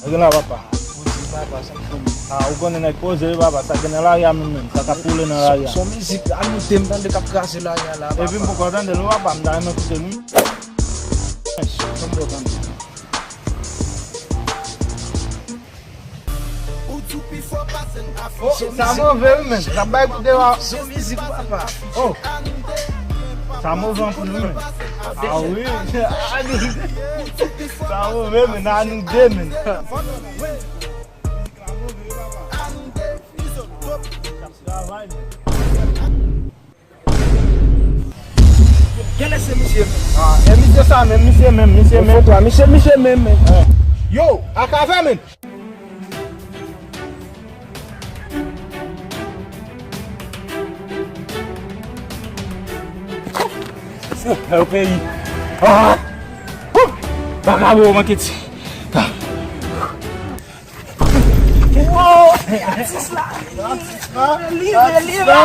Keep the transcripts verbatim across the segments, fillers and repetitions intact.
Gen la, papa. Poze, papa, sa k fè m? Ah, ou konnen nèg poze, wi, papa, sa gen nan lari a menm, menm, sa k ap woule nan lari a. Son mizik, annou de m tande k ap kraze lari a la, papa. Epi m poko tande l, wi, papa, m ta renmen koute l, wi. Sa move, wi, menm, sa bay koute la. Son mizik, papa. Oh. Sa move anpil, wi, menm. Ah, wi. Sa move, menm, annou de, menm. Genlè se misye menm. Ah, e misye sa menm, misye menm, misye menm. Misye, misye menm, menm. Yo, akavè menm. Yo, peyi. Ah! Bagabo manke ti. Wow! Atis la! Atis la! Atis la!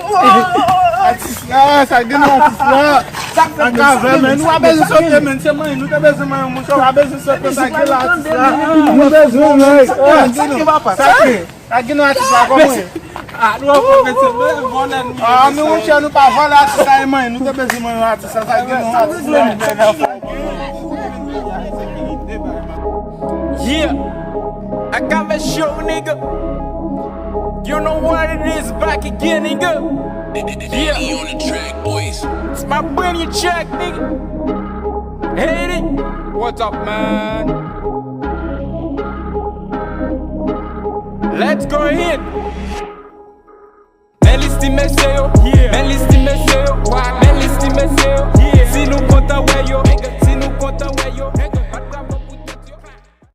Wow! Atis la! Sa gen nan atis la! Sa k avè, men nou pa bezwen sote, men se mwen, nou te bezwen mwen, monchè, pa bezwen sote, sa gen nan atis la. Nou bezwen, men. Sa gen nan atis la, kòman? Ah, nou ap fè mete men vòlè nou ye. Ah, men monchè, nou pa vòlè atis la, e mwen, nou te bezwen mwen atis la, sa gen nan atis la. Yeah, I got my show, nigga. You know what it is, back again, nigga. Yeah, it's my brand new track, nigga. Hate it. What's up, man? Let's go ahead. Men lis ti mesye yo, men lis ti mesye yo, men lis ti mesye yo.